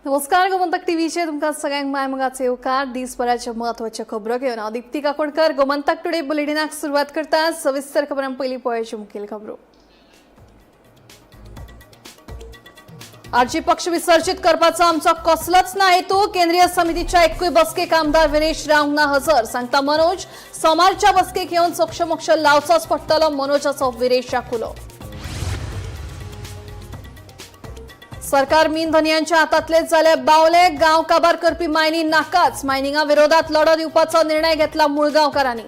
नमस्कार, गोमंतक टीव्हीचेर तुमकां सगळ्यांक मायमोगाचो येवकार. दिसभराच्यो म्हत्वाच्यो खबरो घेवन हांव दीप्ती काकोडकर गोमंतक टुडे बुलेटिनाक सुरवात करता. सविस्तर खबरां पयलीं पळोवच्यो मुखेल खबरो. आरजी पक्ष विसर्जित करपाचो आमचो कसलोच ना हेतू. केंद्रीय समितीच्या एकूय बसकेक आमदार विरेश रावंक ना हजर, सांगता मनोज. सोमारच्या बसकेक येवन सोक्षमोक्ष लावचोच पडटलो, मनोजाचो विरेशाक उलो. सरकार मीन धनयांच्या हातांतलेच जाले बावले. गांव काबार करपी मायनी नाकाच. मायनिंगा विरोधात लढो दिवपाचो निर्णय घेतला मुळगांवकारांनी.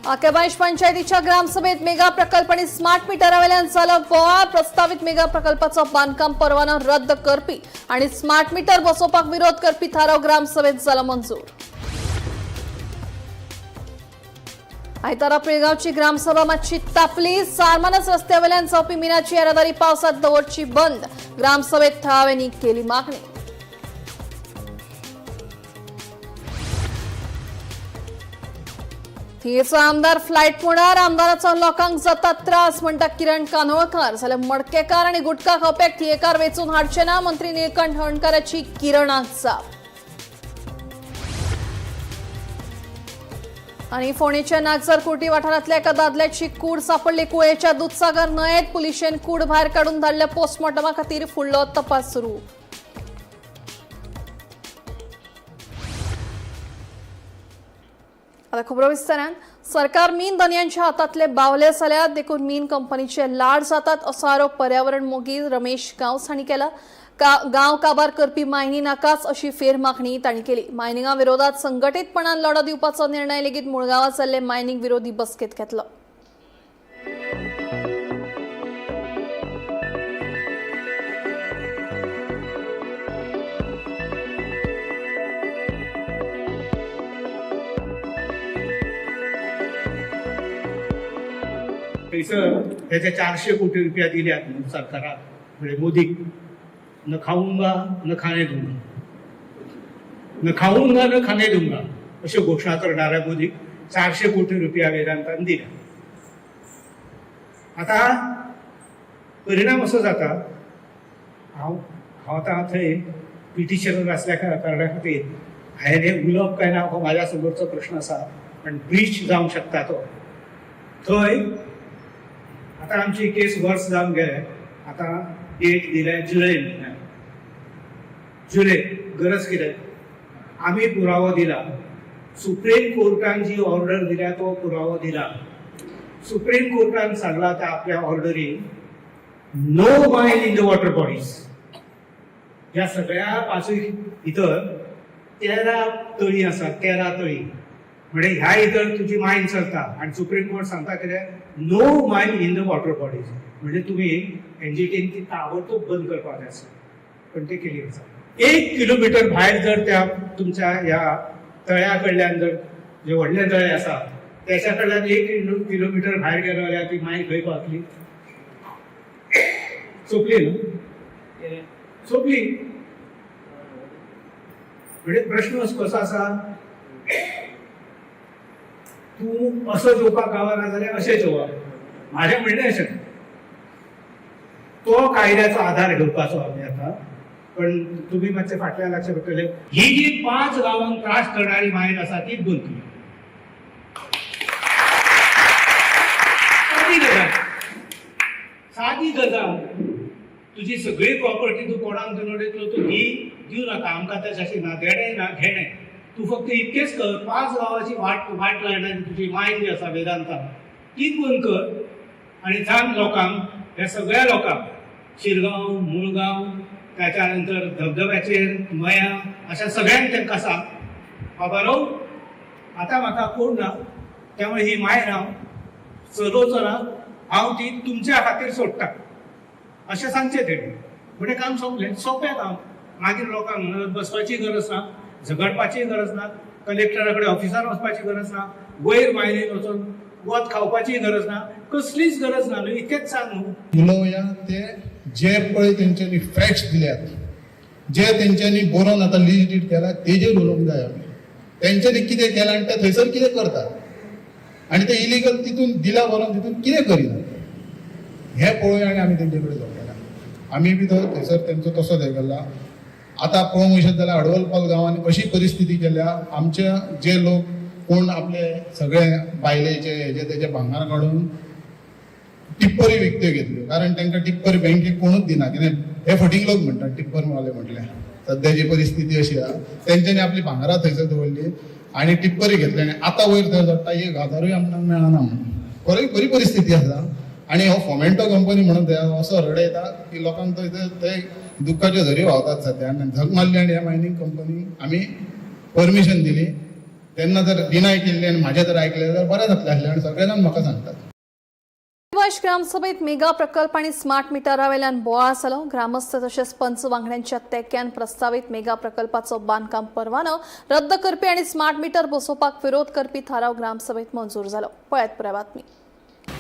आकेबायश पंचायतीच्या ग्रामसभेत मेगा प्रकल्प आणि स्मार्ट मिटरावेल्यान जालो बोवाळ. प्रस्तावित मेगा प्रकल्पाचो बांदकाम परवानो रद्द करपी आणि स्मार्ट मीटर बसोवपाक विरोध करपी थाराव ग्रामसभेत जालो मंजूर. आयतारा पिळगावची ग्रामसभा मातशी तापली. सारमानच रस्त्यावेल्यान जावपी मिनाची येरादारी पावसात दवरची बंद, ग्रामसभेत थळाव्यांनी केली मागणी. थियेचो आमदार फ्लायट मोडार, आमदाराचो लोकांक जाता त्रास म्हणटा किरण कानोळकार. जाल्यार मडकेकार आनी गुटखा खावप्याक थियेकार वेंचून हाडचे ना, मंत्री निळकंठ हळर्णकाराची किरणाक जाप. आणि फोंडेच्या नागझर कुर्टी वाठारांतल्या एका दादल्याची कूड सापडली कुळेच्या दुधसागर न्हंयेत. पुलिशेन कूड भायर काडून धाडल्या पोस्टमॉर्टमा खातीर, फुडलो तपास सुरू. आता खबरो विस्तारान. सरकार मीन धनयांच्या हातांतले बावले जाल्यात, देखून मीन कंपनीचे लाड जातात, असो आरोप पर्यावरण मोगी रमेश गांवस हांणी केला. गांव काबार करपी मायनी नाकाच, अशी फेर मागणी तांणी केली. मायनिंगा विरोधात संघटीतपणान लढो दिवपाचो निर्णय लेगीत मुळगांवां जाल्ले मायनिंग विरोधी बसकेत घेतलो. थंयसर त्याचे 400 कोटी रुपया दिल्यात म्हणून सरकाराक, म्हणजे मोदीक. न खाऊंगा न खाणे दूंगा, न खाऊंगा न खाणे दूंगा अश्यो घोशणा करणाऱ्या मोदीक 400 कोटी रुपया वेदांतान दिल्या. आतां परिणाम असो जाता, हांव हांव आतां थंय पिटिशनर आसल्या कारणा खातीर हांवें हें उलोवप काय ना हो म्हाज्या समोरचो प्रश्न आसा, पण ब्रीच जावंक शकता तो. थंय आतां आमची केस वर्स जावन गेले, आतां डेट दिल्या जुलय म्हयन्याक. जुलय गरज कितें? आमी पुरावो दिला, सुप्रीम कोर्टान जी ऑर्डर दिल्या तो पुरावो दिला. सुप्रीम कोर्टान सांगला त्या आपल्या ऑर्डरीन, no mine in the water bodies. ह्या सगळ्या पांचूय भितर 13 तळी आसात, 13 तळी, म्हणजे ह्या भितर तुजी मायन चलता. आनी सुप्रीम कोर्ट सांगता कितें? No mine in the water bodies. म्हणजे तुमी एनजीटीन ती ताबडतोब बंद करपाक जाय आसली, पण ते केली आसा. 1 किलोमिटर भायर जर त्या तुमच्या ह्या तळ्या कडल्यान जर जे व्हडले तळे आसा त्याच्या कडल्यान 1 किलोमिटर भायर गेलो जाल्यार ती मायन खंय पावतली? सोंपली न्हू, सोंपली. म्हणजे प्रश्न कसो आसा, तूं असो जेवपाक गावना जाल्यार अशें जेवप. म्हाजें म्हणणें अशें, तो कायद्याचो आधार घेवपाचो आमी आतां. पण तुमी मातशें फाटल्यान लागचें पडटलें. ही जी 5 गांवांक त्रास करणारी मायन आसा ती बंद केली. सादी गजाल, सादी गजाल. तुजी सगळी प्रॉपर्टी तूं कोणाक दिवन उडयतलो, तूं ही दिवं नाका आमकां, त्याच्याशी ना देणें ना घेणें. तूं फक्त इतकेंच कर, 5 गांवाची वाट वाट लायणारी तुजी मायन जी आसा वेदांता तीच बंद कर. आनी सांग लोकांक, ह्या सगळ्या लोकांक, शिरगांव, मुळगांव, त्याच्या नंतर धबधब्याचेर मया, अशा सगळ्यांक तांकां सांग, बाबा रो आतां म्हाका कोण ना, त्यामुळे ही मायन हांव चलोवचो ना, हांव ती तुमच्या खातीर सोडटा, अशें सांगचें तेणी. म्हणजे काम सोंपलें, सोंपें काम. मागीर लोकांक म्हणत बसपाची गरज ना, झगडपाची गरज ना, कलेक्टरा कडेन ऑफिसार वचपाची गरज ना, वयर मायनीन वचून वत खावपाची गरज ना, कसलीच गरज ना न्हू. इतकेंच सांग न्हू. उलोवया ते जे पळय तेंच्यांनी फॅक्ट्स दिल्यात, जे तेंच्यांनी बरोवन आतां लिस्ट did केला तेजेर उलोवंक जाय आमी. तेंच्यांनी कितें केलां आनी ते थंयसर कितें करतात. आनी ते इलिगल तितून दिल्या बरोवन तितून कितें करिना हें पळोवया आनी आमी तेंचे कडेन झगडटा. आमी बी तो थंयसर तेंचो तसोच हें केला. आतां पळोवंक वचत जाल्यार अडवलपाल गांवांत अशी परिस्थिती केल्या, आमचे जे लोक कोण आपले सगळे बायलेचे हेजे तेजे भांगर काडून टिप्परी विकत्यो घेतल्यो, कारण तांकां टिप्पर बँकेक कोणूच दिना. कितें हे फटींग लोक म्हणटात टिप्पर वाले म्हटल्यार. सद्याची परिस्थिती अशी आहा, तेंच्यांनी आपली भांगरां थंयसर दवरली आनी टिप्परी घेतली आनी आतां वयर थंय चडटा 1000 आमकां मेळना म्हणून. बरी बरी परिस्थिती आसा. आनी हो फोमेंटो कंपनी म्हणून थंय असो रडयता की लोकांक थंय ते दुख्खाच्यो झरी व्हांवतात सद्या. आनी झक मारली आनी ह्या मायनींग कंपनीक आमी परमिशन दिली तेन्ना जर डिनाय केल्ली आनी म्हाजें जर आयकलें जाल्यार बरें जातलें आसलें. आनी सगळे जाण म्हाका सांगतात. बायश ग्रामसभेत मेगा प्रकल्प आणि स्मार्ट मिटरावेल्यान बोवाळ जालो. ग्रामस्थ तशेंच पंच वांगड्यांच्या तेक्यान प्रस्तावीत मेगा प्रकल्पाचो बांदकाम परवानो रद्द करपी आणि स्मार्ट मीटर बसोवपाक विरोध करपी थाराव ग्रामसभेत मंजूर जालो. पळयात पुराय बातमी.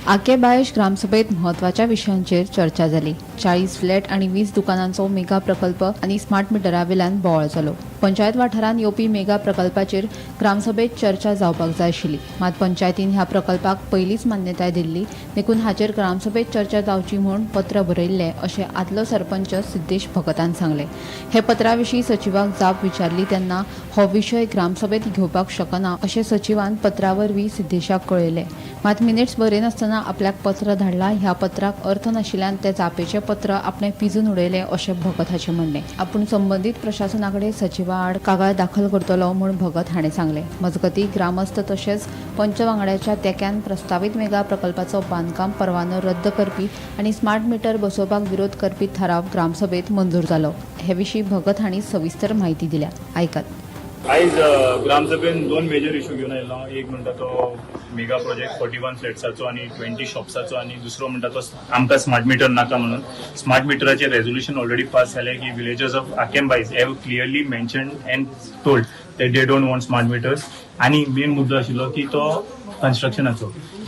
आके बायश ग्रामसभेत म्हत्वाच्या विशयांचेर चर्चा जाली. 40 फ्लॅट आनी 20 दुकानांचो मेगा प्रकल्प आनी स्मार्ट मिटरावेल्यान बोवाळ जालो. पंचायत वाठारांत येवपी मेगा प्रकल्पाचेर ग्रामसभेत चर्चा जावपाक जाय आशिल्ली. मात पंचायतीन ह्या प्रकल्पाक पयलींच मान्यताय दिल्ली, देखून हाचेर ग्रामसभेत चर्चा जावची म्हूण पत्र बरयल्लें अशें आदलो सरपंच सिद्धेश भगतान सांगलें. हे पत्रा विशीं सचिवाक जाप विचारली तेन्ना हो विशय ग्रामसभेत घेवपाक शकना अशें सचिवान पत्रा वरवीं सिद्धेशाक कळयलें. मात मिनिट्स बरयनासतना आपल्याक पत्र धाडला, ह्या पत्राक अर्थ नाशिल्ल्यान ते जापेचें पत्र आपणें पिजून उडयलें अशें भगत हाचें म्हणणें. आपूण संबंदीत प्रशासना कडेन सचिवा आड कागाळ दाखल करतलो म्हूण भगत हाणें सांगलें. मजगतीं, ग्रामस्थ तशेंच पंच वांगड्याच्या तेक्यान प्रस्तावीत मेगा प्रकल्पाचो बांदकाम परवानो रद्द करपी आनी स्मार्ट मिटर बसोवपाक विरोध करपी थाराव ग्रामसभेत मंजूर जालो. हे विशीं भगत हांणी सविस्तर म्हायती दिल्या, आयकात. आयज ग्रामसभेन दोन मेजर इशू घेवन आयलो हांव. एक म्हणटा तो मेगा प्रोजेक्ट 41 फ्लॅट्साचो आनी 20 शॉप्साचो आनी दुसरो म्हणटा तो आमकां स्मार्ट मिटर नाका म्हणून. स्मार्ट मिटराचे रेजोल्युशन ऑलरेडी पास जालें की villagers of Aquem Bais have clearly mention and told that they don't want smart meters. आनी मेन मुद्दो आशिल्लो की तो कन्स्ट्रक्शनाचो,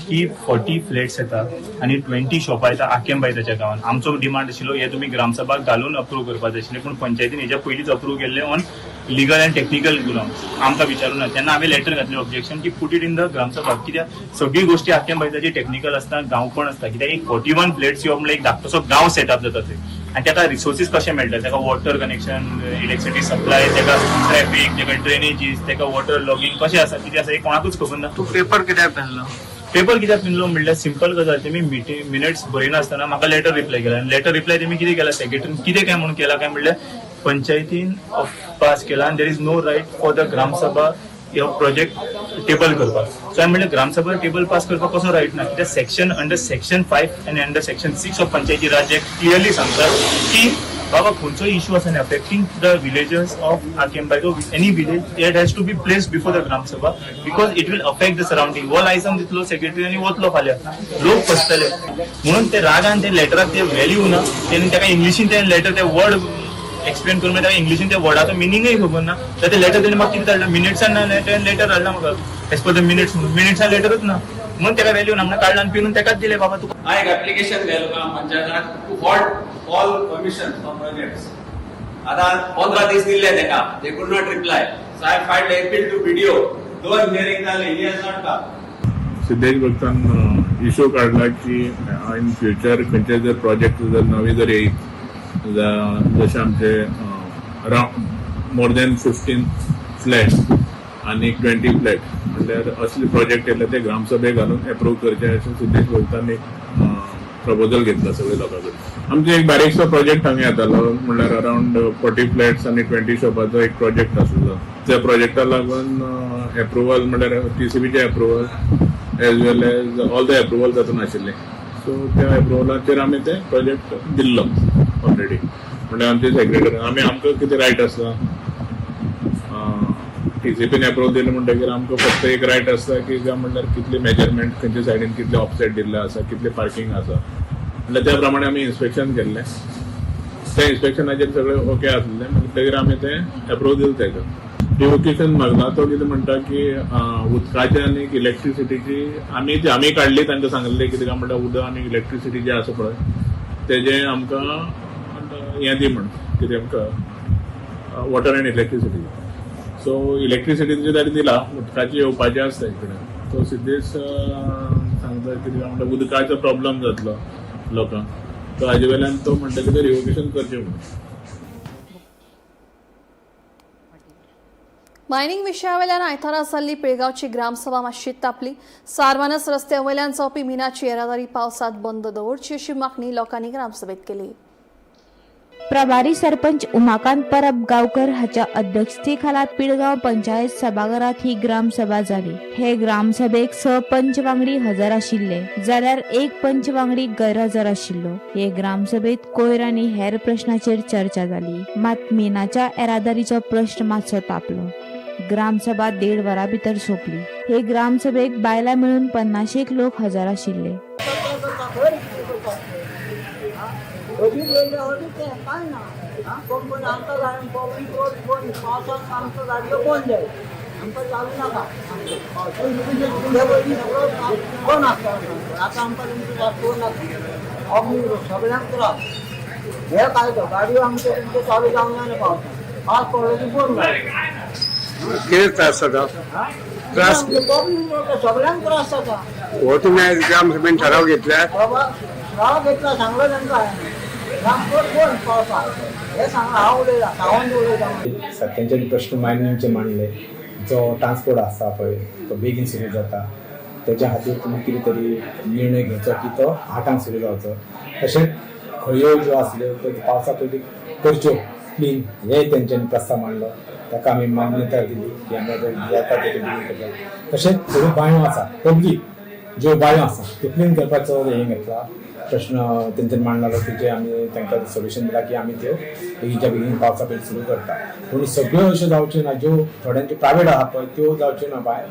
की 40 फ्लॅट्स येता आनी 20 शॉपां येता आकेम बायजाच्या गांवान. आमचो डिमांड आशिल्लो हे तुमी ग्रामसभा घालून अप्रूव करपाक जाय आशिल्लें, पूण पंचायतीन हेच्या पयलींच अप्रूव केल्ले on legal and technical ground, आमकां विचारूं ना. तेन्ना हांवें लेटर घातलें ऑब्जेक्शन की put it in the Gram Sabha, कित्याक सगळी गोश्टी आकेम बायजाची टॅक्निकल आसता, गांवपण आसता. कित्याक एक 41 फ्लॅट्स येवप म्हणल्यार एक धाकटोसो गांव सेटअप जाता थंय आनी ताका रिसोर्सीस कशे मेळटा, ताका वॉटर कनेक्शन, इलेक्ट्रिसिटी सप्लाय, ताका ट्रॅफिक, ताका ड्रेनेजीस, ताका वॉटर लॉगिंग कशें आसा, कितें आसा, हें कोणाकूच खबर ना. तूं पेपर कित्याक पिनलो? पेपर कित्याक पिनलो म्हणल्यार सिंपल गजाल, तेमी मिटींग मिनिट्स बरयनासतना म्हाका लेटर रिप्लाय केला आनी लेटर रिप्लाय तेमी कितें केला, सेक्रेटरीन कितें काय म्हणून केला काय म्हणल्यार पंचायतीन पास केला आनी there is no right for the Gram Sabha हो प्रोजेक्ट टेबल करपाक. सो हांवें म्हणलें, ग्रामसभा टेबल पास करपाक कसो रायट ना? कित्याक section under section 5 आनी under section 6 of Panchayati Raj Act clearly सांगता की बाबा खंयचोय इशू आसा न्ही affecting the villagers of Aquem Bais, any village, it has to be place before the Gram Sabha because it will affect the surrounding. हो licence दितलो secretary आनी वतलो, फाल्यां लोक फसतले म्हणून ते रागान ते लेटराक ते व्हॅल्यू ना. तेणी ताका इंग्लिशीन ते लेटर, ते वर्ड एक्सप्लेन करून ताका इंग्लिशीन त्या वर्डाचो मिनिंगय खबर ना. तर ते लेटर तेणी म्हाका कितें धाडला, मिनिट्सान ना, लेटर धाडला म्हाका एज पर the minutes म्हणून. मिनिट्सान लेटरूच ना म्हणून ताका व्हॅल्यू ना म्हणून काडला आनी पिनून ताकाच दिले, बाबा तुका. हांवें एक application घायलो पंचायताक to halt all permission for projects. आतां 15 दीस दिल्ले तेका, they could not reply, so I filed appeal to BDO. दोन हियरिंग जाले, he has not come. Siddhesh भक्तान इशू काडला की इन फ्युचर खंयचे जर प्रोजेक्ट जर नवे जर येयत, जशे आमचे मोर दॅन 15 फ्लॅट्स आनी 20 फ्लॅट, म्हणल्यार असले प्रोजेक्ट येयले ते ग्रामसभेक घालून एप्रूव करचे अशें सिद्धेश भक्तान एक प्रपोजल घेतला सगळे लोकां कडेन. आमचे एक बारीकसो प्रोजेक्ट हांगा येतालो, म्हणल्यार अरावंड 40 फ्लॅट्स आनी 20 शॉपाचो एक प्रोजेक्ट आसलो. त्या प्रोजेक्टा लागून एप्रुवल म्हणल्यार टीसीबीचे approval as well as all the approval तातूंत आशिल्ले. सो त्या एप्रुवलाचेर आमी ते प्रोजेक्ट दिल्लो ऑलरेडी. म्हणल्यार आमचे सेक्रेटरी आमी आमकां कितें रायट आसा, टीसीपीन एप्रुवल दिलें म्हणटकीर आमकां फक्त एक रायट आसता की काय म्हणल्यार कितले मेजरमेंट, खंयच्या सायडीन कितले ऑफसेट दिल्ले आसा, कितले पार्किंग आसा. म्हणल्यार त्या प्रमाणे आमी इन्स्पेक्शन केल्लें. त्या इन्स्पेक्शनाचेर सगळें ओके आसलें म्हणटकीर आमी तें एप्रूव दिलें. ताका रिवोकेशन मागला. तो कितें म्हणटा की उदकाचे आनी इलेक्ट्रिसिटीची आमी ती आमी काडली. तांकां सांगलें कितें काय म्हणटा, उदक आनी इलेक्ट्रिसिटी जे आसा पळय तेजें आमकां हें दी म्हण, कितें आमकां वॉटर आनी इलेक्ट्रिसिटी. सो इलेक्ट्रिसिटीचे ताणी दिला, उदकाची येवपाचें आसता इकडे. तो सिद्धेश सांगता कितें काय म्हणटा, उदकाचो प्रॉब्लम जातलो लोकांक, तो हाजे वेल्यान तो म्हणटा की ते रिवोकेशन करचें म्हणून. मायनिंग विशयावेल्यान आयतारा जाल्ली पिळगांवची ग्रामसभा मातशी तापली. सारमानस रस्त्या वयल्यान जावपी मिनाची येरादारी पावसात बंद दवरची अशी मागणी लोकांनी ग्रामसभेत केली. प्रभारी सरपंच उमाकांत परब गावकर हाच्या अध्यक्षतेखाला पिळगांव पंचायत सभाघरात ही ग्रामसभा जाली. हे ग्रामसभेक 6 पंच वांगडी हजर आशिल्ले जाल्यार 1 पंच वांगडी गैरहजर आशिल्लो. हे ग्रामसभेत कोयर आनी हेर प्रश्नाचेर चर्चा जाली, मात मिनाच्या येरादारीचो प्रश्न मातसो तापलो. ग्रामसभा 1.5 वरां भितर सोंपली. हे ग्रामसभेक बायलां मेळून 50 लोक हजर आशिल्ले. कितें त्रास जाता? त्रास सगळ्यांक त्रास जाता. हो तुमी आयज ग्रामसभेन ठराव घेतल्यार? बाबा ठराव घेतला, सांगलो तांकां हांवें कोण पावसा हे सांगला, हांव उलयला, सावंत उलयता. सत्यांचे प्रश्न मायनिंगचे मांडले, जो ट्रान्सपोर्ट आसा पळय तो बेगीन सुरू जाता, तेज्या खातीर तुमी कितें तरी निर्णय घेवचो की तो 8 सुरू जावचो. तशेंच खळयो ज्यो आसल्यो त्यो पावसा पयलीं करच्यो क्लीन, हे तेंच्यांनी प्रस्ताव मांडलो. ताका आमी मान्यताय दिली की आमी जाता तेजे बेगीन करता. तशेंच थोड्यो बांयो आसा, पब्लीक ज्यो बांयो आसा त्यो क्लीन करपाचो हें घेतला प्रश्न तेंच्यांनी मांडलो. तेजे आमी तांकां सोल्युशन दिलां की आमी त्यो बेगीनच्या बेगीन पावसा पयलीं सुरू करता. पूण सगळ्यो अश्यो जावच्यो ना, ज्यो थोड्यांच्यो प्रायवेट आहा पळय त्यो जावच्यो ना, बाय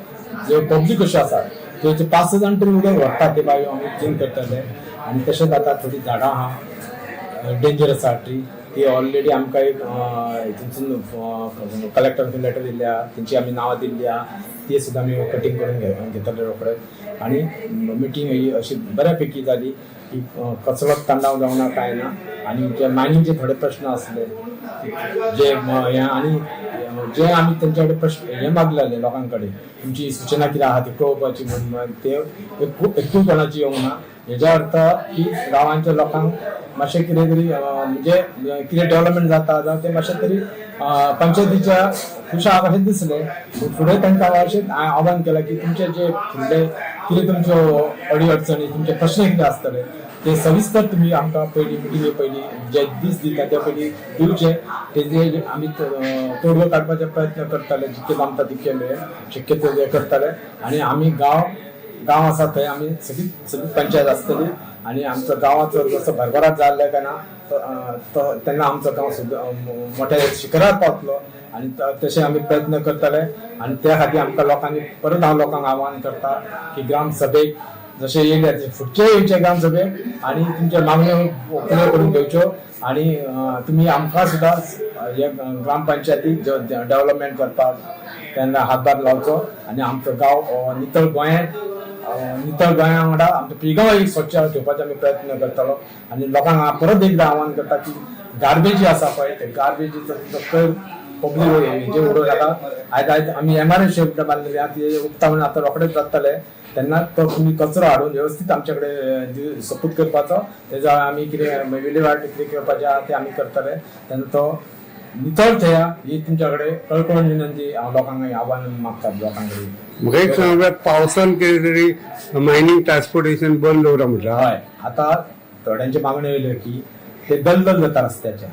ज्यो पब्लीक अश्यो आसा त्यो 5-6 जाण तरी उदक व्हरतात ते बायो आमी क्लीन करतले. आनी तशेंच आतां थोडीं झाडां आहा डेंजर आसा ट्री, ती ऑलरेडी आमकां एक थंयसून कलेक्टरान लेटर दिल्ली आहा, तेंची आमी नांवां दिल्ली आहा, ती सुद्दां आमी कटींग करून घेतले रोखडे. आनी मिटींग ही अशी बऱ्या पैकी जाली की कसलोच तणाव जावना काय ना. आनी जे मायनिंगचे थोडे प्रश्न आसले जे हे आनी जे आमी तेंच्या कडेन प्रश्न हे मागलेले लोकां कडेन तुमची सूचना कितें आहा ती कळोवपाची म्हणून, ते एकूय कोणाची येवंक ना. हेज्या अर्थ की गांवांच्या लोकांक मातशें कितें तरी म्हणजे कितें डेव्हलपमेंट जाता जावं तें मातशें तरी पंचायतीच्या खुश आहा कशें दिसलें. फुडें तांकां अशें आव्हान केलां की तुमचे जे फुडले कितें तुमच्यो अडी अडचणी तुमचे प्रश्न कितें आसतले ते सविस्तर तुमी आमकां पयलीं मिटिंगे पयलीं जे दीस दिता त्या पयलीं दिवचे, तेजे आमी तोडगो काडपाचे प्रयत्न करतले, जितके जमता तितके मेरेन शक्यतो ते करतले. आनी आमी गांव गांव आसा थंय आमी सगळीच सगळीच पंचायत आसतली आनी आमचो गांवाचो जसो भरभराट जाल्लो काय ना तो तेन्ना आमचो गांव सुद्दां मोठ्या शिखरार पावतलो आनी तशें आमी प्रयत्न करतले. आनी त्या खातीर आमकां लोकांनी परत हांव लोकांक आव्हान करता की ग्रामसभेक जशें येयले तशें फुडचे येवचे ग्रामसभेक आनी तुमच्यो मागण्यो पुरो करून घेवच्यो आनी तुमी आमकां सुद्दां हे ग्रामपंचायतीक डेव्हलपमेंट करपाक तेन्ना हातभार लावचो आनी आमचो गांव नितळ गोंयांत नितळ गोंया वांगडा आमच्या पिळगांव एक स्वच्छ ठेवपाचो आमी प्रयत्न करतलो. आनी लोकांक हांव परत एकदां आव्हान करता की गार्बेज जी आसा पळय ते गार्बेजीचो तुमचो कोयर पब्लीक हेजे उडोवं नाका. आयज आयज आमी एमआरएफ शेड बांदलेली आहा ती उक्तावण आतां रोखडेच जातले, तेन्ना तो तुमी कचरो हाडून व्यवस्थीत आमचे कडेन सपूत करपाचो, तेजो आमी कितें विलेवाट कितें करपाचें आहा तें आमी करतले. तेन्ना तो नितळ थेया ही तुमच्या कडेन कळकळून विनंती हांव लोकांक आव्हान मागता लोकां कडेन. म्हाका एक सांग, पावसान कितें तरी मायनिंग ट्रान्सपोर्टेशन बंद दवरा म्हटलां. हय, आतां थोड्यांची मागण्यो येयल्यो की ते दलदल जाता रस्त्याचे,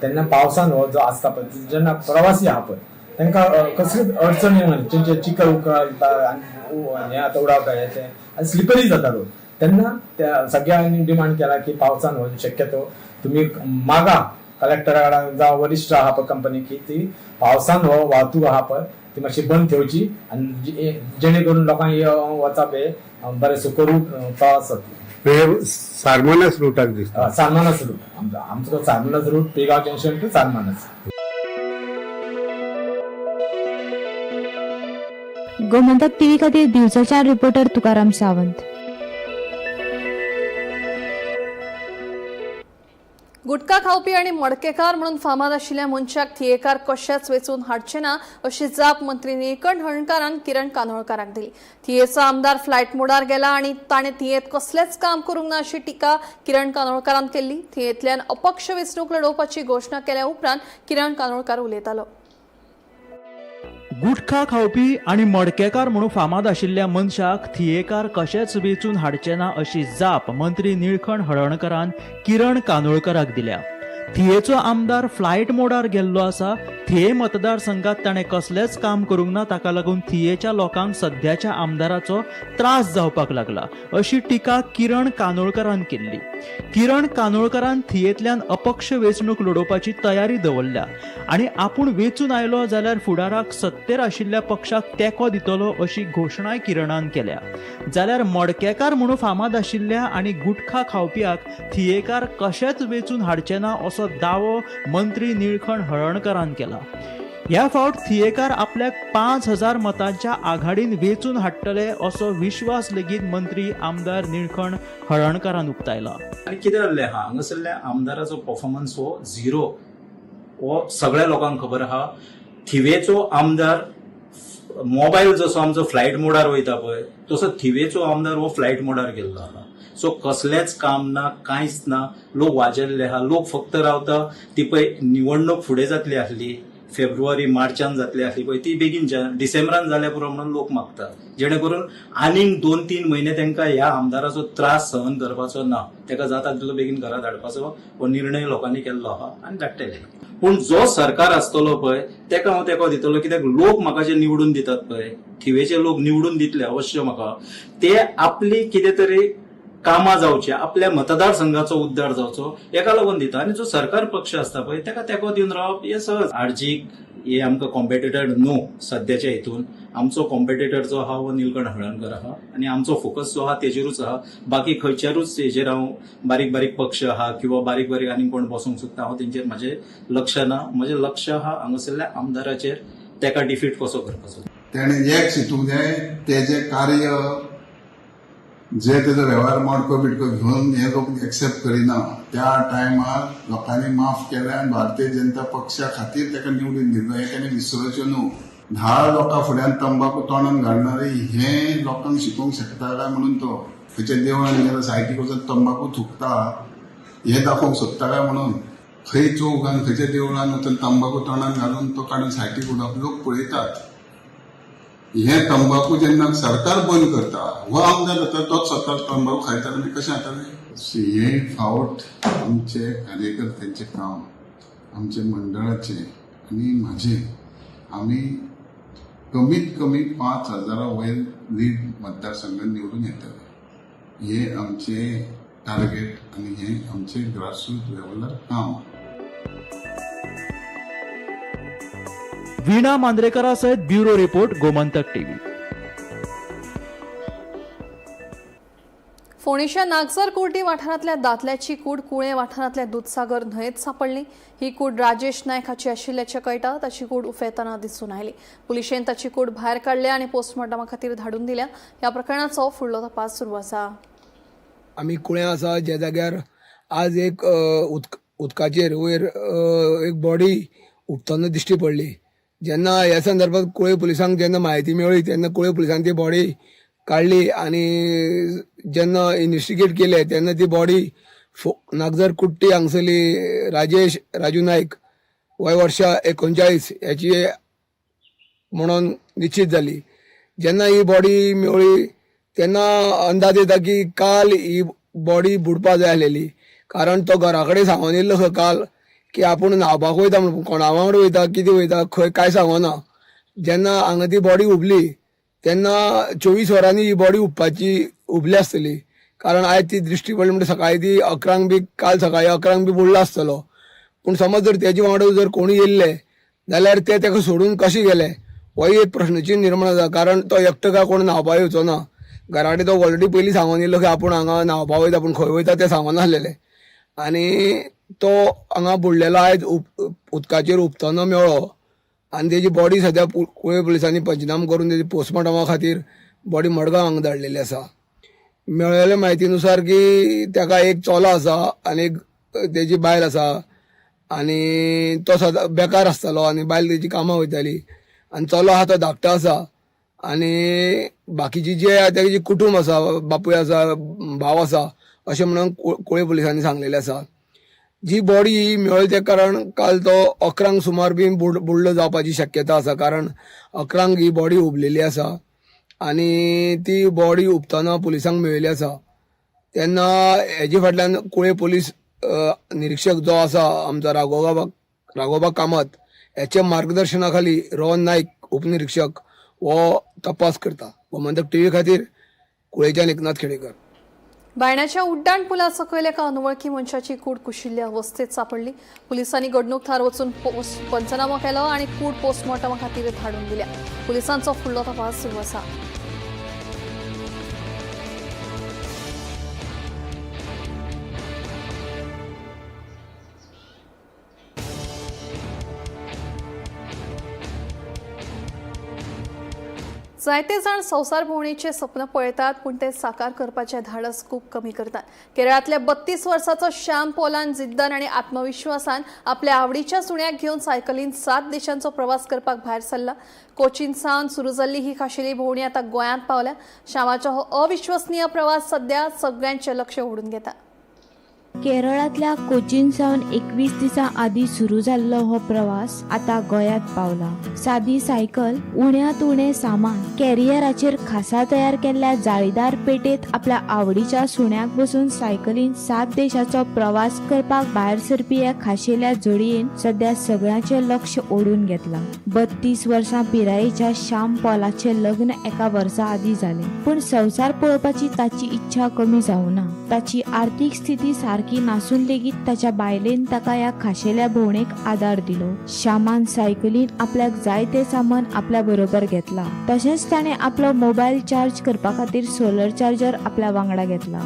तेन्ना पावसान हो जो आसता पळय जेन्ना प्रवासी आहा पळय तांकां कसलीच अडचण येवना, तेंचे चिखल उखलता आनी हें आतां उडावता हें तें आनी स्लिपरी जाता रोड, तेन्ना त्या सगळ्यांनी डिमांड केला की पावसान हो शक्यतो तुमी मागा कलेक्टरा कडेन जावं वरिश्ठ आहा पळय कंपनी की ती पावसान हो वाहतूक आहा पळय ती मातशी बंद ठेवची आनी जेणे करून लोकांक यो वचप हे बरें सुखरूप प्रवास जातलो. हे सारमानस रुटाक दिसता. सारमानस रूट आमचो Sarmanas route, Pilgaon junction to Sarmanas. Gomantak TV खातीर दिवचलच्यान रिपोर्टर तुकाराम सावंत. गुटखा खावपी आनी मडकेकार म्हणून फामाद आशिल्ल्या मनशाक थियेकार कशेच वेंचून हाडचे ना अशी जाप मंत्री निळकंठ हळर्णकारान किरण कानोळकाराक दिली. थियेचो आमदार फ्लायट मोडार गेला आनी ताणें थियेंत कसलेंच काम करूंक ना अशी टिका किरण कानोळकारान केल्ली. थियेंतल्यान अपक्ष वेंचणूक लढोवपाची घोशणा केल्या उपरांत किरण कानोळकार उलयतालो. गुटखा खावपी आनी मडकेकार म्हणून फामाद आशिल्ल्या मनशाक थियेकार कशेंच वेंचून हाडचे ना अशी जाप मंत्री निळकंठ हळर्णकारान किरण कानोळकराक दिल्या. थियेचो आमदार फ्लायट मोडार गेल्लो आसा. थिये मतदारसंघात ताणें कसलेंच काम करूंक ना, ताका लागून थियेच्या लोकांक सद्याच्या आमदाराचो त्रास जावपाक लागला अशी टिका किरण कानोळकरान केल्ली. किरण कानोळकरान थियेंतल्यान अपक्ष वेंचणूक लडोवपाची तयारी दवरल्या आनी आपूण वेंचून आयलो जाल्यार फुडाराक सत्तेर आशिल्ल्या पक्षाक तेंको दितलो अशी घोशणाय किरणान केल्या. जाल्यार मडकेकार म्हणून फामाद आशिल्ल्या आनी गुटखा खावप्याक थियेकार कशेंच वेंचून हाडचे ना असो दावो मंत्री निळकंठ हळर्णकारान केला. ह्या फावट थियेकार आपल्याक 5,000 मतांच्या आघाडीन वेंचून हाडटले असो विश्वास लेगीत मंत्री आमदार निळकंठ हळर्णकारान उक्तायला. आनी कितें जाल्लें आहा, हांगासरल्या आमदाराचो परफॉर्मन्स हो झिरो, हो सगळ्या लोकांक खबर आहा. थिवेचो आमदार मोबायल जसो आमचो फ्लायट मोडार वयता पळय तसो थिवेचो आमदार हो फ्लायट मोडार गेल्लो आहा. सो कसलेंच काम ना, कांयच ना, लोक वाजेल्ले आहा. लोक फक्त रावता ती पळय निवडणूक फुडें जातली आसली, फेब्रुवारी मार्चान जातली आसली पळय ती बेगीन डिसेंबरान जाल्या पुरो म्हणून लोक मागता, जेणे करून आनीक 2-3 म्हयने तांकां ह्या आमदाराचो त्रास सहन करपाचो ना, ताका जाता तितलो बेगीन घरा धाडपाचो हो निर्णय लोकांनी केल्लो आहा आनी धाडटले. पूण जो सरकार आसतलो पळय ताका हांव तेंको दितलो, कित्याक लोक म्हाका जे निवडून दितात पळय, थिवेचे लोक निवडून दितले अवश्य म्हाका, ते आपली कितें तरी कामां जावची, आपल्या मतदारसंघाचो उद्धार जावचो हेका लागून दिता. आनी जो सरकार पक्ष आसता पळय ताका तेंको दिवन रावप हें सहज. आरजीक हे आमकां कॉम्पिटिटर न्हू सद्याच्या हितून, आमचो कॉम्पिटिटर जो आहा हो निलकंठ हळर्णकर आहा आनी आमचो फोकस जो आहा तेजेरूच आहा. बाकी खंयच्यारूच हेजेर हांव बारीक बारीक पक्ष आहा किंवा बारीक बारीक आनी कोण बसूंक सोदता हांव तेंचेर म्हाजें लक्ष ना. म्हजें लक्ष आहा हांगासरल्या आमदाराचेर, ताका डिफीट कसो करपाचो. तेणें एक चिंतूंक जाय, तेजें कार्य जे तेजो वेव्हार मडको बिडको घेवन हे लोक एक्सेप्ट करिना त्या टायमार लोकांनी माफ केलें आनी भारतीय जनता पक्षा खातीर ताका निवडून दिल्लो हें ताणें विसरचें न्हू. 10 लोकां फुड्यान तंबाकू तोंडान घालणारे हें लोकांक शिकोवंक शकता काय म्हणून तो खंयच्या देवळान गेलो सायडीक वचून तंबाकू थुकता हें दाखोवंक सोदता काय म्हणून, खंय चौकान खंयच्या देवळान वचून तंबाकू तोंडान घालून तो काडून सायडीक उडोवप लोक पळयतात. हे तंबाकू जेन्ना सरकार बंद करता हो आमदार जाता तोच स्वता तंबाकू खायता आनी कशें जातलें. हे फावट आमचे कार्यकर्त्यांचें काम, आमचे मंडळाचें आनी म्हाजें, आमी कमीत कमी 5,000 वयर लीड मतदारसंघात निवडून येतले हे आमचें टार्गेट आनी हें आमचें ग्रासरूट लेवलार काम. वीणा मांद्रेकरा सयत ब्युरो रिपोर्ट, गोमंतक टीव्ही. फोंडेच्या नागझर कुर्टी वाठारांतल्या दादल्याची कूड कुळें वाठारांतल्या दुदसागर न्हंयेत सांपडली. ही कूड राजेश नायक हाची आशिल्ल्याचें कळटा. ताची कूड उफेतना दिसून आयली. पुलिशेन ताची कूड भायर काडल्या आनी पोस्टमॉर्टमा खातीर धाडून दिल्या. ह्या प्रकरणाचो फुडलो तपास सुरू आसा. आमी कुळें आसा ज्या जाग्यार आज एक उदकाचेर वयर एक बॉडी उपतना दिश्टी पडली. जेन्ना ह्या संदर्भात कुळें पुलिसांक जेन्ना म्हायती मेळ्ळी तेन्ना कुळें पुलिसांनी ती बॉडी काडली आनी जेन्ना इन्वेस्टिगेट केले तेन्ना ती बॉडी नागझर कुट्टी हांगसरली राजेश राजू नायक वय वर्षा 39 ह्याची म्हणून निश्चित जाली. जेन्ना ही बॉडी मेळ्ळी तेन्ना अंदाज येता की काल ही बॉडी बुडपा जाय आसलेली, कारण तो घरा कडेन सांगून येयल्लो खंय काल की आपूण न्हांवपाक वयता म्हणून, कोणा वांगडा वयता कितें वयता खंय कांय सांगना. जेन्ना हांगा ती बॉडी उबली तेन्ना 24 वरांनी ही बॉडी उबपाची उबली आसतली, कारण आयज ती दृश्टी पडली म्हणटा सकाळी ती 11 बी काल सकाळी 11 बी बुडला आसतलो. पूण समज जर तेजे वांगडा जर कोणी येयल्ले जाल्यार ते ताका सोडून कशे गेले होय एक प्रश्नचिन्न निर्माण जाता, कारण तो एकटो काय कोण न्हांवपाक येवचो ना. घरा कडेन तो ऑलरेडी पयलीं सांगून येयल्लो की आपूण हांगा न्हांवपाक वयता, पूण खंय वयता तें सांगनासलेलें आनी तो हांगा बुडलेलो आयज उदकाचेर उपतना मेळ्ळो आनी तेजी बॉडी सद्या कुळें पुलिसांनी पंचनामा करून तेजी पोस्टमॉर्टमा खातीर बॉडी मडगांव हांगा धाडलेली आसा. मेळ्ळेल्या म्हायतीनुसार की ताका एक चलो आसा आनी एक तेजी बायल आसा आनी तो सदां बेकार आसतालो आनी बायल तेजी कामां वयताली आनी चलो आहा तो धाकटो आसा आनी बाकीची जे तेजी कुटूंब आसा, बापूय आसा, भाव आसा अशें म्हणून कुळें पुलिसांनी सांगलेलें आसा. जी बॉडी मेळ्ळी तें कारण काल तो 11 सुमार बी बुडलो जावपाची शक्यता आसा, कारण 11 ही बॉडी उबलेली आसा आनी ती बॉडी उबतना पुलिसांक मेळिल्ली आसा. तेन्ना हेजे फाटल्यान कुळें पोलीस निरीक्षक जो आसा आमचो राघोबा कामत हेच्या मार्गदर्शना खाली रोहन नाईक उपनिरीक्षक हो तपास करता. गोमंतक टीव्ही खातीर कुळेच्यान एकनाथ खेडेकर. बायणाच्या उड्डाण पुला सकयल एका अनवळखी मनशाची कूड कुशिल्ले अवस्थेत सापडली. पुलिसांनी घडणूक थळार वचून पंचनामो केलो आनी कूड पोस्टमॉर्टमा खातीर धाडून दिल्या. पुलिसांचो फुडलो तपास सुरू आसा. जायते जाण संवसार भोंवणीचे सपन पळयतात, पूण ते साकार करपाचें धाडस खूब कमी करतात. केरळांतल्या 32 वर्साचो श्याम पोलान जिद्दान आनी आत्मविश्वासान आपल्या आवडीच्या सुण्याक घेवन सायकलीन 7 देशांचो प्रवास करपाक भायर सरला. कोचीन सावन सुरू जाल्ली ही खाशेली भोंवणी आतां गोंयांत पावल्या. श्यामाचो हो अविश्वसनीय प्रवास सध्या सगळ्यांचें लक्ष ओडून घेता. केरळांतल्या कोचीन सावन 21 दिसां आदीं सुरू जाल्लो हो प्रवास आतां गोंयांत पावला. सादी सायकल, उण्यांत उणें सामान, कॅरियराचेर खासा तयार केल्ल्या जाळीदार पेटेंत आपल्या आवडीच्या सुण्याक बसून सायकलीन 7 देशाचो प्रवास करपाक भायर सरपी ह्या खाशेल्या जोडयेन सद्या सगळ्यांचें लक्ष ओडून घेतलां. 32 वर्सां पिरायेच्या श्याम पॉलाचें लग्न एका वर्सा आदीं जालें, पूण संवसार पळोवपाची ताची इच्छा कमी जावना. ताची आर्थीक स्थिती सारकी नासून लेगीत ताच्या बायलेन ताका ह्या खाशेल्या भोंवडेक आदार दिलो. श्यामान सायकलीन आपल्याक जाय तें सामान आपल्या बरोबर घेतला. तशेंच ताणें आपलो मोबायल चार्ज करपा खातीर सोलर चार्जर आपल्या वांगडा घेतला.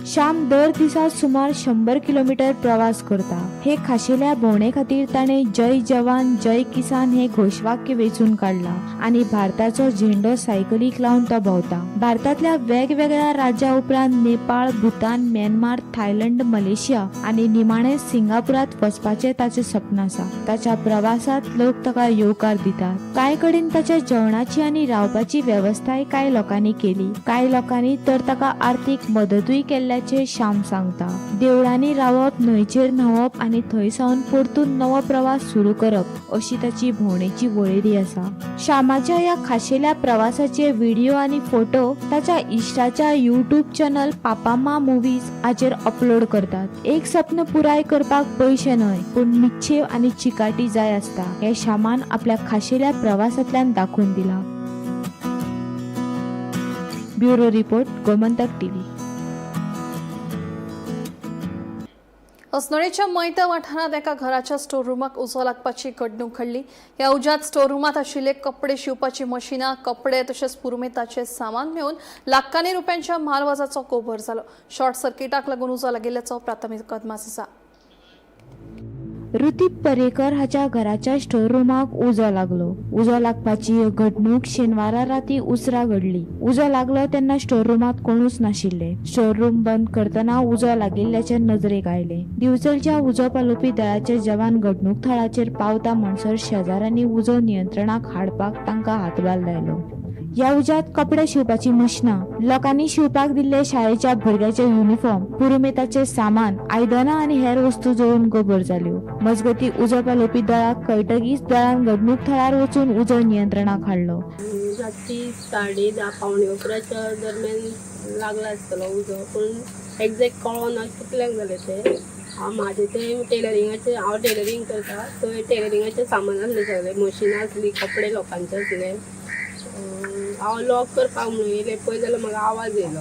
श्याम दर दिसा सुमार 100 किलोमीटर प्रवास करता. हे खाशेल्या भोंवडे खातीर ताणें जय जवान जय किसान हे घोशवाक्य वेंचून काडला आनी भारताचो झेंडो सायकलीक लावन तो भोंवता. भारतांतल्या वेगवेगळ्या राज्या उपरांत नेपाळ, भूतान, म्यानमार, थायलंड, मलेशिया आनी निमाणे सिंगापुरात वचपाचें ताचें सपन आसा. ताच्या प्रवासांत लोक ताका येवकार दितात. कांय कडेन ताच्या जेवणाची आनी रावपाची वेवस्थाय कांय लोकांनी केली. कांय लोकांनी तर ताका आर्थीक मदतूय केल्ल्या श्याम सांगता. देवळांनी रावप, न्हंयचेर न्हांवप आनी थंय सावन परतून नवो प्रवास सुरू करप अशी ताची भोंवडेची वळेरी आसा. श्यामाच्या ह्या खाशेल्या प्रवासाचे व्हिडिओ आनी फोटो ताच्या इश्टाच्या यूट्यूब चॅनल पापामा मुवीज हाचेर अपलोड करतात. एक सपन पुराय करपाक पयशे न्हय, पूण निश्चेव आनी चिकाटी जाय आसता हें श्यामान आपल्या खाशेल्या प्रवासांतल्यान दाखोवन दिलां. Bureau report, Gomantak TV. अस्नोडेच्या मैता वाठारांत एका घराच्या स्टोर रुमाक उजो लागपाची घडणूक घडली. ह्या उज्यांत स्टोर रुमांत आशिल्ले कपडे शिवपाची मशिनां, कपडे तशेंच पुरुमेताचें सामान मेळून लाखांनी रुपयांच्या म्हालवाजाचो गोबर जालो. शॉर्ट सर्किटाक लागून उजो लागिल्ल्याचो प्राथमीक अदमास आसा. ऋतिक पर्येकर हाच्या घराच्या स्टोर रुमाक उजो लागलो. उजो लागपाची घडणूक शेनवारा राती उसरा घडली. उजो लागलो तेन्ना स्टोर रुमांत कोणूच नाशिल्ले. स्टोर रूम बंद करतना उजो लागिल्ल्याचे नजरेक आयले. दिवचलच्या उजो पालोवपी दळाचे जवान घडणूक थळाचेर पावता म्हणसर शेजाऱ्यांनी उजो नियंत्रणाक हाडपाक तांकां हातभार लायलो. ह्या उज्यांत कपडे शिवपाची मशिनां, लोकांनी शिवपाक दिल्ले शाळेच्या भुरग्याचे युनिफॉर्म, पुरुमेताचे सामान, आयदनां आनी हेर वस्तू जळून गोबर जाल्यो. मजगती उजो पालोवपी दळाक कळटकीच दळान घडणूक थळार वचून उजो नियंत्रणाक हाडलो. राती 10:30 10:45 दरम्यान लागला आसतलो उजो, पूण एग्जॅक्ट कळना कितल्यांक जालें तें. म्हाजें तें टेलरिंगाचें, हांव टेलरींग करता, थंय टेलरिंगाचें सामान आसलें सगळें, मशिनां आसलीं, कपडे लोकांचे आसले. हांव लॉक करपाक म्हणून येयलें पळय जाल्यार म्हाका आवाज येयलो.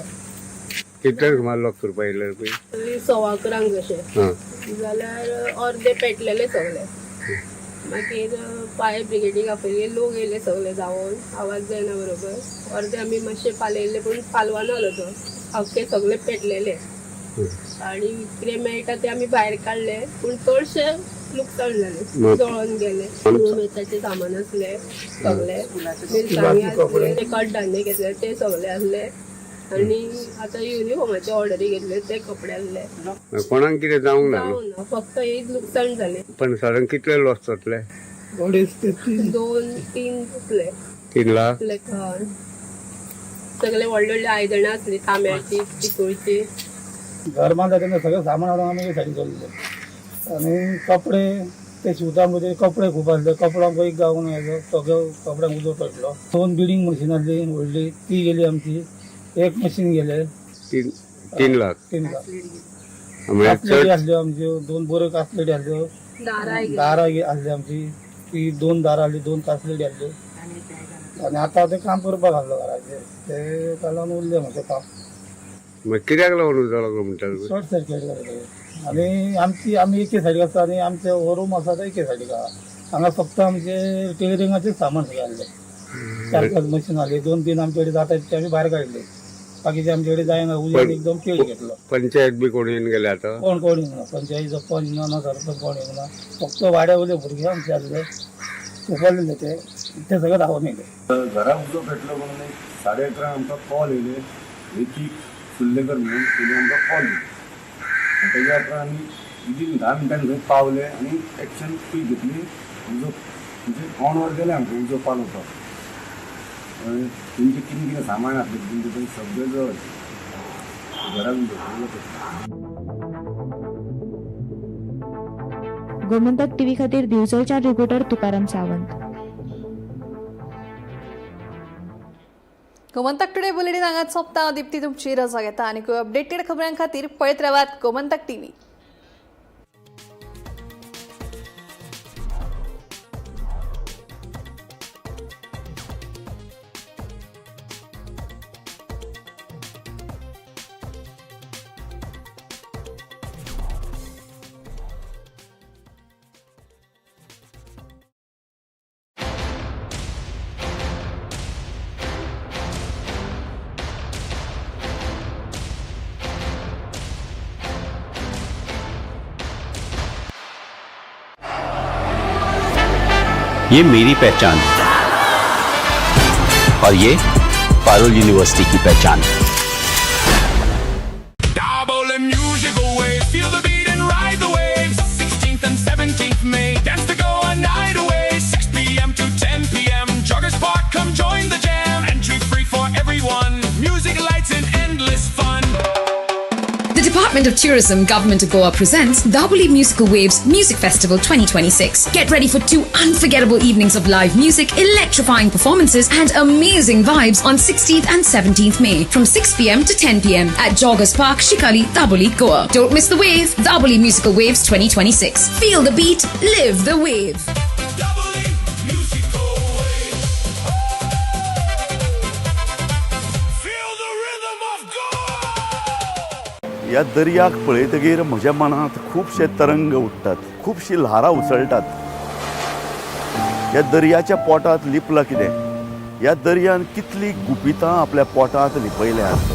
कितल्यांक सुमार लॉक करपाक येयले पळय? 11:15 कशें जाल्यार अर्दे पेटलेले सगळे. मागीर फायर ब्रिगेडीक आपयले, लोक येयले सगळे धांवोन, आवाज जायना बरोबर. अर्दे आमी मातशे पालयले पूण पालवाना जालो तो, आख्खे सगळे पेटलेले आनी कितें मेळटा तें आमी भायर काडले, पूण चडशे लुकसाण जालें, जळोन गेलें. पुरुमेताचें सामान आसलें सगळें, मिरसांगी आसले, कडधान्य घेतले ते सगळे आसले, आनी आतां युनिफॉर्माचे ऑर्डरी घेतले ते कपडे आहले. कोणाक कितें जावंक ना न्हू? जावं ना, फक्त एक लुकसाण जालें. पण साधारण कितले लॉस जातले? 2-3 जातले. 3 लाख. हय. सगळे व्हडले व्हडले आयदनां आसली, तांब्याची, पितूळची. घर बांदता तेन्ना सगळें सामान हाडून आमी सायडीन दवरलें आनी कपडे ते शिंवता म्हणजे कपडे खूब आसले. कपडो एक गावून येयलो, सगळो कपड्यांक उजो पेटलो. दोन बिडींग मशीन आसली व्हडली, ती गेली आमची. एक मशीन गेले. 3 लाख. 3 लाख. म्हणजे कासलेटी चड आसल्यो आमच्यो, दोन बऱ्यो कासलेटी आसल्यो. दारां गेली. दारां आसली आमची ती, दोन दारां आसली, दोन कासलेटी आसल्यो. आनी आतां तें काम करपाक आसलो घराचेर, ते लागून उरलें मातशें काम. मग कित्याक लागून उजो लागलो म्हणटा तुमी? शॉर्ट सर्किट जालें. आनी आमची आमी एके सायडीक आसता आनी आमचे हो रूम आसा तो एके सायडीक आहा. हांगा फक्त आमचे टेलरिंगाचें सामान सगळें आसलें. चार पांच मशीन आसली, दोन तीन आमचे कडेन जाता ते आमी भायर काडले, बाकीचे आमचे कडेन जायना. उज्यान एकदम पेट घेतलो. पंचायत बी कोण येवन गेले आतां? कोण कोण येवना, पंचायतीचो पंच ना, ना सरपंच, कोण येवना. फक्त वाड्या वयले भुरगे आमचे आसले, उखल्ले ते ते सगळे धांवून येयले. घरा उजो पेटलो म्हणून एक 11:30 आमकां कॉल येयले. ऋतीक सुर्लेकर म्हणून तेणी आमकां कॉल दिलो आनी तेज्या उपरांत आमी विदीन 10 मिनटांनी थंय पावले आनी एक्शन क्वीक घेतली. उजो म्हणजे पावण वर गेलें आमकां उजो पालोवपाक. तेंचें कितें कितें सामान आसलें तेंचें तें सगळें जळ्ळें. घराक उजो पेटलो. गोमंतक टीव्ही खातीर दिवचलच्या reporter Tukaram Sawant. Gomantak today bulletin हांगाच सोंपता. हांव दिप्ती तुमची रजा घेता आनी अपडेटेड खबरां खातीर पळयत रावात गोमंतक टीव्ही. ये मेरी पहचान और ये पारुल यूनिवर्सिटी की पहचान. Dabolim musical waves, feel the beat and ride the waves. 16th and 17th May, dance the Goa night away. 6 p.m. to 10 p.m. Joggers Park, come join the jam. Entry free for everyone. Music, lights, and endless fun. The Department of Tourism, Government of Goa presents Dabolim Musical Waves Music Festival 2026. Get ready for two unforgettable evenings of live music, electrifying performances, and amazing vibes on 16th and 17th May from 6 p.m. to 10 p.m. at Joggers Park, Shikali, Dabolim, Goa. Don't miss the wave. Dabolim Musical Waves 2026. Feel the beat, live the wave. Dabolim musical waves. Feel the rhythm of Goa. ह्या दर्याक पळयतगीर म्हज्या मनांत खुबशे तरंग उठ्ठात, खुबशीं ल्हारां उसळटात. ह्या दर्याच्या पोटांत लिपलां कितें? ह्या दर्यान कितलीं गुपितां आपल्या पोटांत लिपयल्यांत?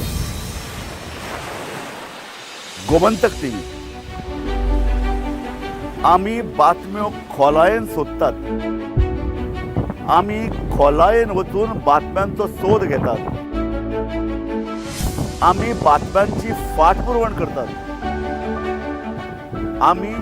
गोमंतक टीव्ही, आमी बातम्यो खोलायेन सोदतात. आमी खोलायेन वचून बातम्यांचो सोद घेतात. आमी बातम्यांची फाटपुरवण करतात. आमी